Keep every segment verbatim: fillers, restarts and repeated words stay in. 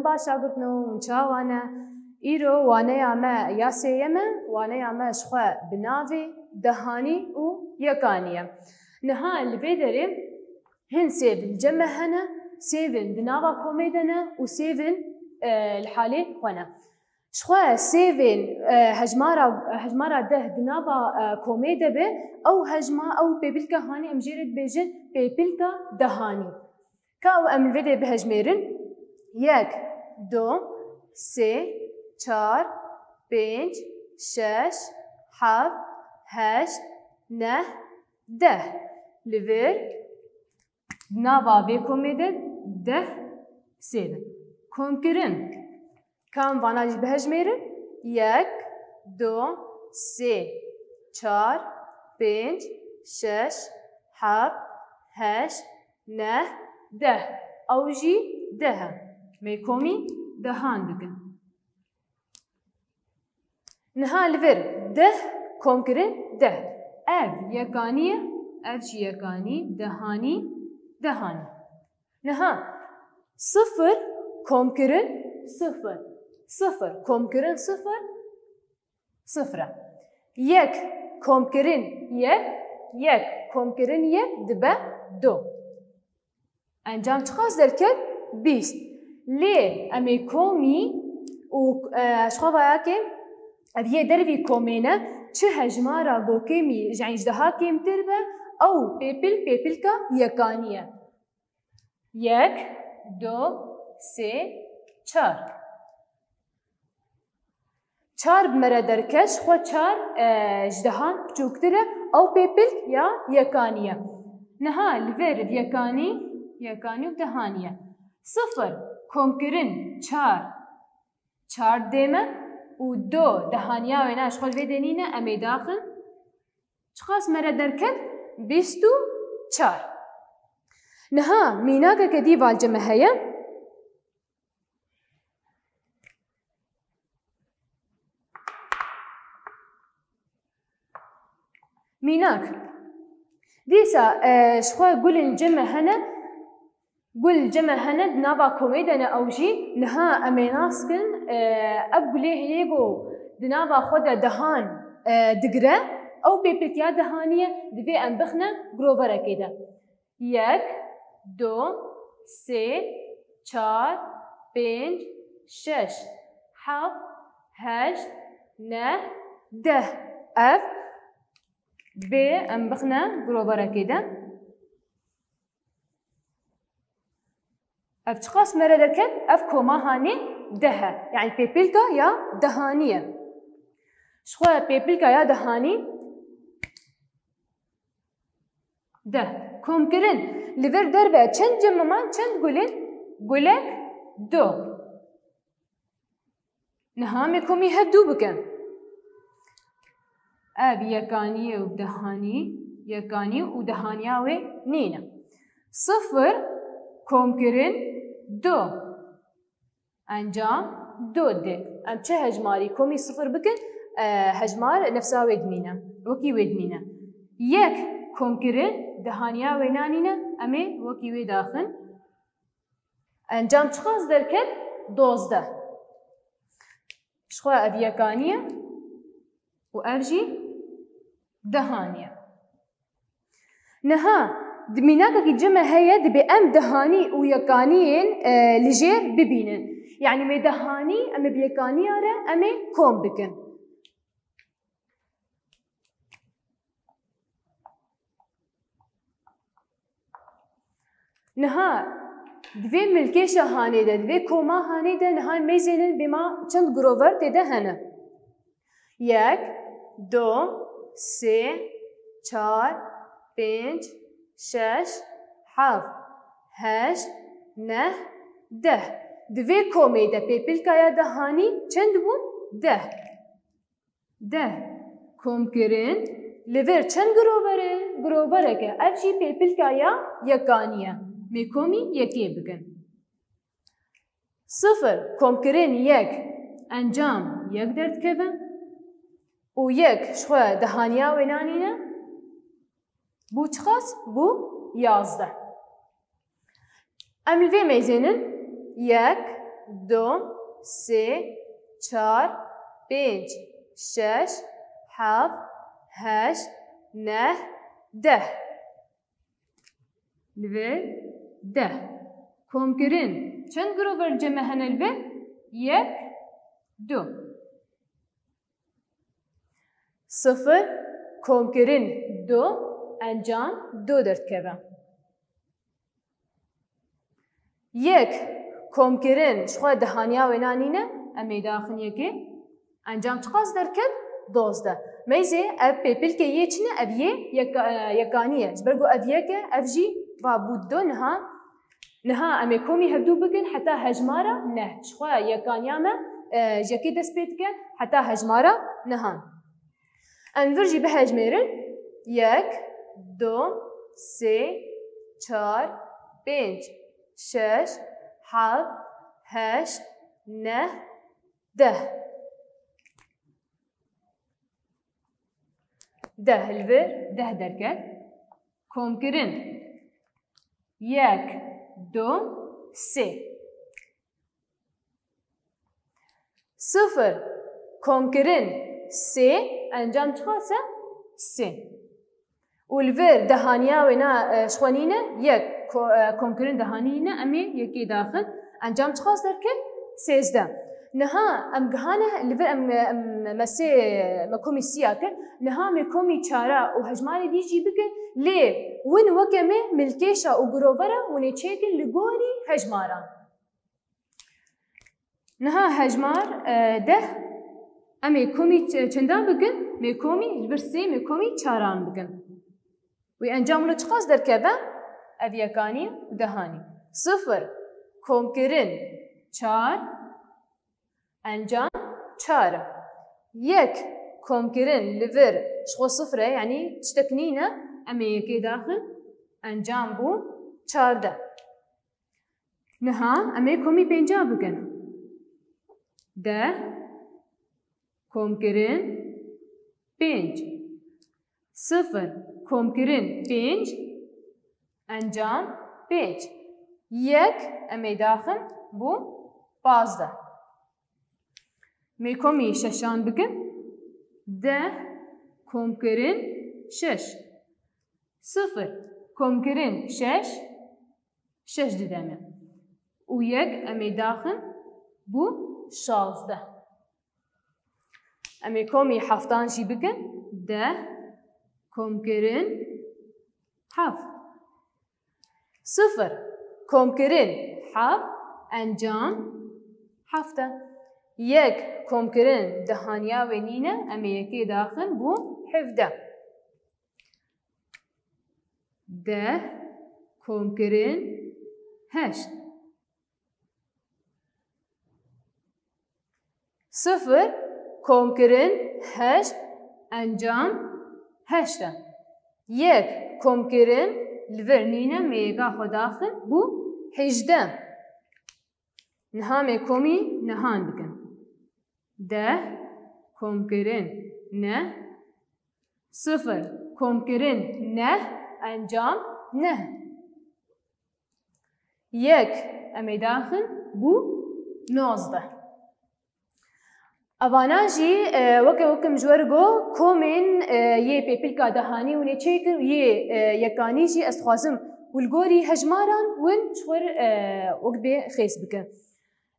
Baş şagirtno, hûn çawa ne? Îro waneya me ya sêyem e, waneya me ji xwe bi navê dehanî û yekanî ye. Niha li vê derê hin sêv li cem me hene, sêvin di nava komê de ne û sêvin, e, li halê xwe ne. Ji xwe sêvên, e, hejmara, hejmara deh di nava, e, komê de be, ew hejma, ew pêpilka hanî em jê re dibêjin pêpilka dehanî. Ka ew em li vê de bihejmêrin, yek, du, sê, çar, pênc, şeş, heft, heşt, neh, deh. Li vir nava vê komê de deh sêv in. Komkirin. Ka em vana jî bihejmêrin, yek, du, sê, çar, pênc, şeş, heft, heşt, neh, deh. Ew jî deh e. Em ê komî dehan bikin. Niha li vir deh komkirin deh. Ev yekanî ye, ev jî yekanî, dehanî, dehanî. Niha sifir komkirin sifir. Sifir komkirin sifir, sifir e. Yek komkirin yek, yek komkirin yek dibe du. Encam çiqas derket? Bîst. Lê em ê komî û, e, ji xwe vayakê ev yê dervî komê ne, çi hejmara go kêmî ji, yanî ji deha kêmtir be, ew pêpil, pêpilka yekanî ye. Yek, du, sê, çar. Çar bi me re derket, ji xwe çar, e, ji dehan biçûktir e, ew pêpil ya yekanî ye. Niha li vir yekanî, yekanî û dehanî ye. Sifir komkirin çar, çar dê me û du dehaniya wê ne, ji xwe li vê de nîne, em ê daxin. Çiqas me re derket? Bîst û çar. Niha mînakeke dî valce me heye. Mînak. Dîsa, e, ji xwe gulên cem me hene. Gul cem me hene di nava komê de ne ew jî. Niha em ê nas kin, e, ev gulê heye ku di nava xwe de dehan, e, digire, ew pêpilkiya dehanî ye, divê em bixine giroverekê de. Yek, du, sê, çar, pênc, şeş, heft, heşt, neh, deh. Ev bê em bixine giroverekê de. Ev çiqas me re derket? Ev koma hanê deh e. Yanî pêpilka ya dehanî ye. Ji xwe pêpilka ya dehanî deh. Komkirin. Li vir derve çend cem me man, çend gul in? Gulek, du. Niha em ê komî hev dû bikin. Ev yekanî û dehanî, yekanî û dehaniya wê nîne. Sifir komkirin du. Encam du dê. Em çi hejmarî komî sifir bikin, e, hejmar nefsa wê dimîne. Wekî wê dimîne. Yek komkirin dehaniya wê nanîne, em ê wekî wê daxin. Encam çiqas derket? Dozdeh. Ji xwe ev yekanî ye û ev jî dehanî ye. Niha di mînakekî cem me heye, dibê em dehanî û yekaniyên, e, li jêr bibînin. Yanî me dehanî, em ê bi yekaniya re em ê kom bikin. Niha di vê milkêşa hanê de, di vê koma hanê de niha mêzênin bêma çend girover tê de hene. Yek, du, sê, çar, pênc, şeş, heft, heşt, neh, deh. Di vê komê de pêpilkaya dehanî çend bûn? Deh. Deh. Komkirin li vir çend girover in? Giroverek e. Ev jî pêpilka ya yekanî ye. Mê komî yekê bikin. Sifir komkirin yek. Encam yek derdikeve. Û yek ji xwe dehaniya wê nanîne. Bû çiqas? Bû yazdeh. Em li vê mêzênin. Yek, du, sê, çar, pênc, şeş, heft, heşt, neh, deh. Li vir deh. Komkirin. Çend girover li cem me hene li vir? Yek, du. Sifir, komkirin du, encam du derdikeve. Yek, komkirin ji xwe dihaniya wêna nîne, em ê daxin yekê. Encam çiqas derket? Dozdeh. Meyzê ev pêpilkê yê çi ne? Ev yê yeka-, e, yekanî ye. Ji ber ku ev yek e, ev jî va bû du niha. Niha em ê komî hevdû bikin heta hejmara neh. Ji xwe yekaniya me, e, ji yekê dest pê dike heta hejmara nehan. Em vir jî bihejmêrin. Yek, du, sê, çar, pênc, şeş, heft, heşt, neh, deh. Deh li vir deh derket. Komkirin. Yek, du, sê. Sifir komkirin sê, encam çiqas e? Sê. Û li vir dehaniya wêna, e, ji xwe nîne yek, ko-, e, komkirin dehanî nîne, em ê yekê daxin. Encam çiqas derket? Sêzdeh. Niha em gihane li vir em, em, me sê, me komî sîya kir. Niha me komî çara û hejmarê dî jî bikin. Lê win weke me milkêşa û girovera win ê çêkin li gorî hejmaran. Niha hejmar, e, deh, em ê komî ç-, çendan bikin? Mê komî, li vir sê mê komî çaran bikin. Wî encam wilo çiqas derkeve? Ev yekanî û dehanî. Sifir komkirin çar, encam çar e. Yek komkirin li vir ji xwe sifir e, yanî tiştek nîne, em ê yekê daxin, encam bû çardeh. Niha em ê komî pênca bikin. Deh komkirin pênc. Sifir komkirin pênc, encam pênc. Yek em ê daxin bû pazdeh. Mê komî şeşan bikin. Deh komkirin şeş. Sifir komkirin şeş, şeş dide me. Û yek em ê daxin bû şazdeh. Em ê komî heftan jî bikin. Deh komkirin heft. Sifir komkirin heft, encam heft e. Yek komkirin dehaniya wê nîne, em ê yekê daxin bû hevdeh. Deh komkirin heşt. Sifir komkirin heşt, encam heşt e. Yek komkirin li vir nîne, mê yeka xwe daxin bû hejdeh. Niha mê komî nehan bikin. Deh komkirin neh, sifir komkirin neh, encam neh. Yek em ê daxin bû nozdeh. Evana jî, e, weke wekim ji we re got, komên, e, yê pêpilka dehanî hûn ê çêkin, yê, e, yekanî jî ez dixwazim hûn li gorî hejmaran hûn ji xwe re, e, wek bê xêz bikin.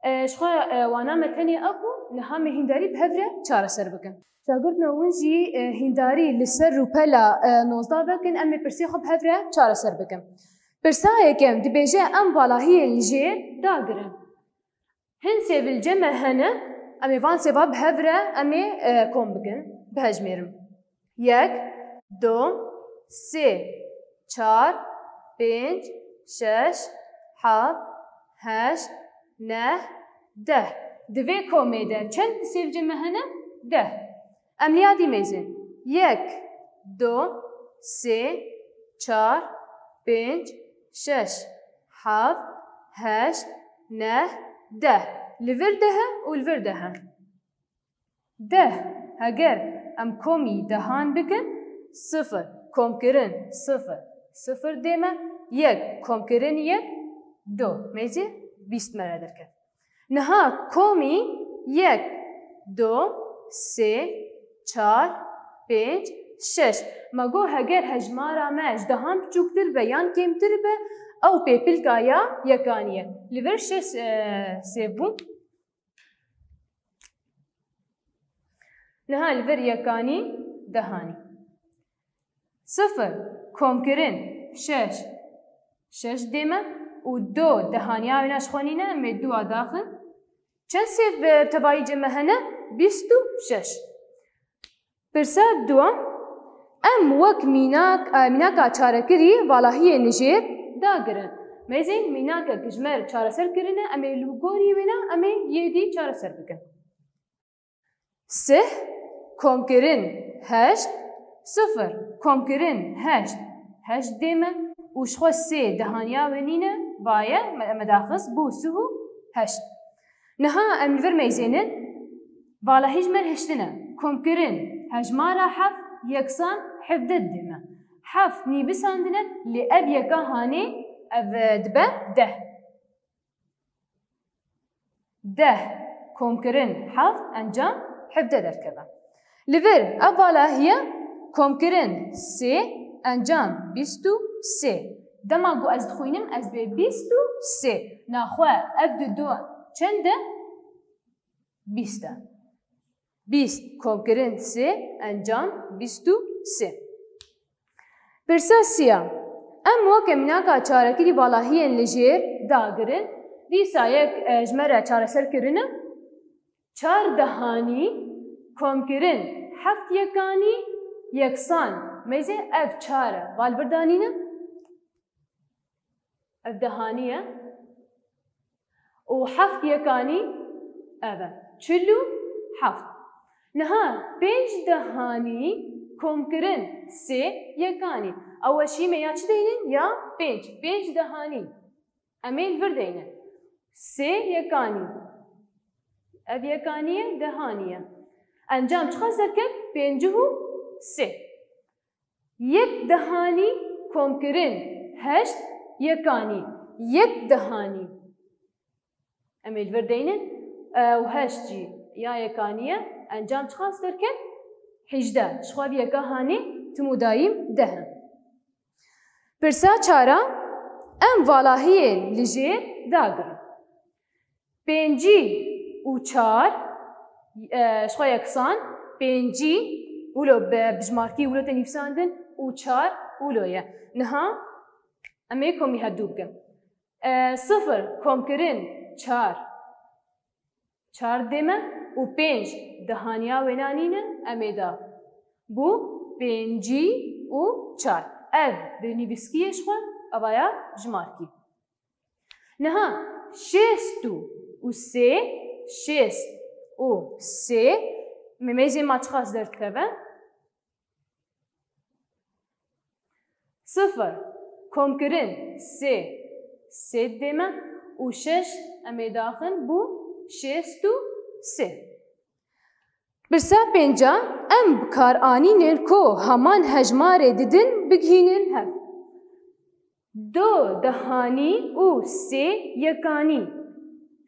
E, ji xwe, e, wana me tenê ev bû, niha me hîndarî bi hev re çareser bikin. Şagirtina win jî, e, hîndarî li ser rûpela, e, nozdeh vekin, em ê pirsê xwe bi hev re çareser bikin. Pirsa yekem dibêje, em valahiyên li jêr dagirin. Hin sêv li cem me hene, em ê van sêva bi hev re em ê, e, kom bikin, bihejmêrim. Yek, du, sê, çar, pênc, şeş, heft, heşt, neh, deh. Di vê komê de çend sêv cem me hene? Deh. Em li ya dî mêzin. Yek, du, sê, çar, pênc, şeş, heft, heşt, neh, deh. Li vir deh e û li vir deh e. Deh. Heger em komî dehan bikin, sifir komkirin sifir, sifir dê me, yek komkirin yek, du. Mêzê bîst me re derket. Niha komî yek, du, sê, çar, pênc, şeş. Me got heger hejmara me ji dehan biçûktir be yan kêmtir be, ew pêpilka ya yekanî ye. Li vir şeş, e, sêv bû. Niha li vir yekanî, dehanî. Sifir, komkirin, şeş. Şeş dê me û du dehaniya wêna ji xwe nîne, em ê dua daxin. Çend sêv bi tevayî cê me hene? Bîst û şeş. Pirsa dua, em wek mînak, e, mînaka çarekirî valahiyên li jêr dagirin. Mêzên mînakek ji me re çareser kirine, em ê li gorî wêna, em ê yê dî çareser bikin. Sih, komkirin, heşt, sifir, komkirin, heşt, heşt dê me û ji xwe sê dehaniya wê nîne, vaye me, me daxist bû sih û heşt. Niha em li vir meyzênin, valahî ji me re hiştine. Komkirin, hejmara heft, yeksan, hevdeh dê me. Heft nivîsandine, lê ev yeka hanê, ev, e, dibe deh. Deh komkirin heft encam hevdeh derkeve. Li vir ev valahiye komkirin sê encam bîst û sê. Dema ku ez dixwînim, ez bê bîst û sê. Naxwe ev di du çend e? Bîst e. Bîst komkirin sê encam bîst û sê. Pirsa siya. Em weke mînaka çarekirî valahiyên li jêr dagirin, dîsa yek, e, ji me re çareser kirine. Çar dehanî komkirin heft yekanî yeksan. Mêzê ev çar e. Va li vir danîne. Ev dehanî ye. Û heft yekanî ev e. Çil û heft. Niha pênc dehanî komkirin sê yekanî. Ew e şîme ya çi deynin? Ya pênc. Pênc dehanî. Em ê li vir deynin. Sê yekanî. Ev yekanî ye, dehanî ye. Encam çiqas derket? Pêncî û sê. Yek dehanî komkirin heşt yekanî. Yek dehanî. Em ê li vir deynin, e, û heşt jî ya yekanî ye. Encam çiqas derket? Hîjdeh. Ji xwe ev yeka hanê tim û dayîm deh in. Pirsa çar a, em valahiyên li jêr dagirin. Pêncî û çar, e, ji xwe yeksan, pêncî wilo bi, bi jimarkî wilo tê nivîsandin û çar wilo ye. Niha em ê komî hevdû bikin. E, sifir komkirin çar, çar dê me û pênc dehaniya wêna nîne, em ê da. Bû pêncî û çar. Ev bi nivîskiyê ji xwe, eva ya jimarkî. Niha şêst û sê, şêst û sê, mêzê ma çiqas derdikeve? Sifir komkirin sê, sê dê me û şeş em ê daxin bû şêst û sê. Pirsa pênca, em bi kar anînin ku heman hejmarê didin bigihînin hev. Du dehanî û sê yekanî.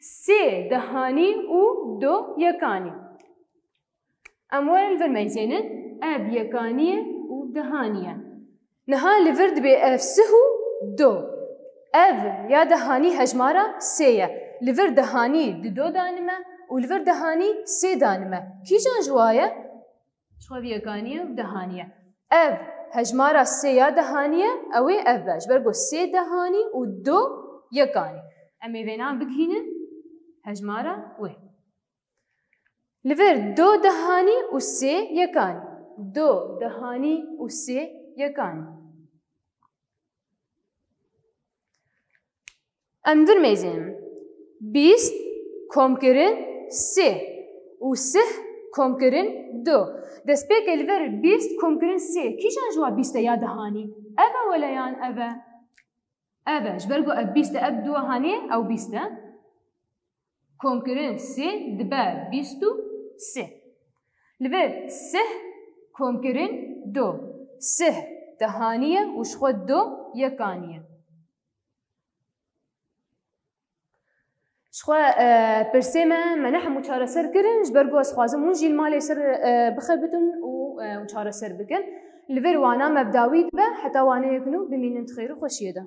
Sê dehanî û du yekanî. Em werin vir meyzênin, ev yekanî ye û dehanî ye. Niha li vir dibê ev sih û du. Ev ya dehanî hejmara sê ye. Li vir dehanî di do danime û li vir dehanî sê danime. Kîjan ji wa ye? Ji xwe vî yekanî ye û dehanî ye. Ev hejmara sê ya dehanî ye, ew ê ev be. Ji ber ku sê dehanî û du yekanî. Em ê vênan bigihînin hejmara wê. Li vir du dehanî û sê yekanî. Du dehanî û sê yekanî. Em vir mêzênin. Bîst komkirin sê û sih komkirin du. Destpêkê li vir bîst komkirin sê. Kîjan ji wa bîst e ya dehanî? Ev e wele yan ev e? Ev e, ji ber ku ev bîst e, ev du hanê, ew bîst e. Komkirin sê dibe bîst û sê. Li vir sih komkirin du. Sih dehanî ye û ji xwe du yekanî ye. Ji Jixwe e, pirsê me, me ne hemû çareser kirin, ji ber ku ez xwazim hûn jî li malê ser e, bixebitin û e, û çareser bikin. Li vir wana me bi dawî dibe, heta waneyek nû bimînin di xêr û xweşiyê de.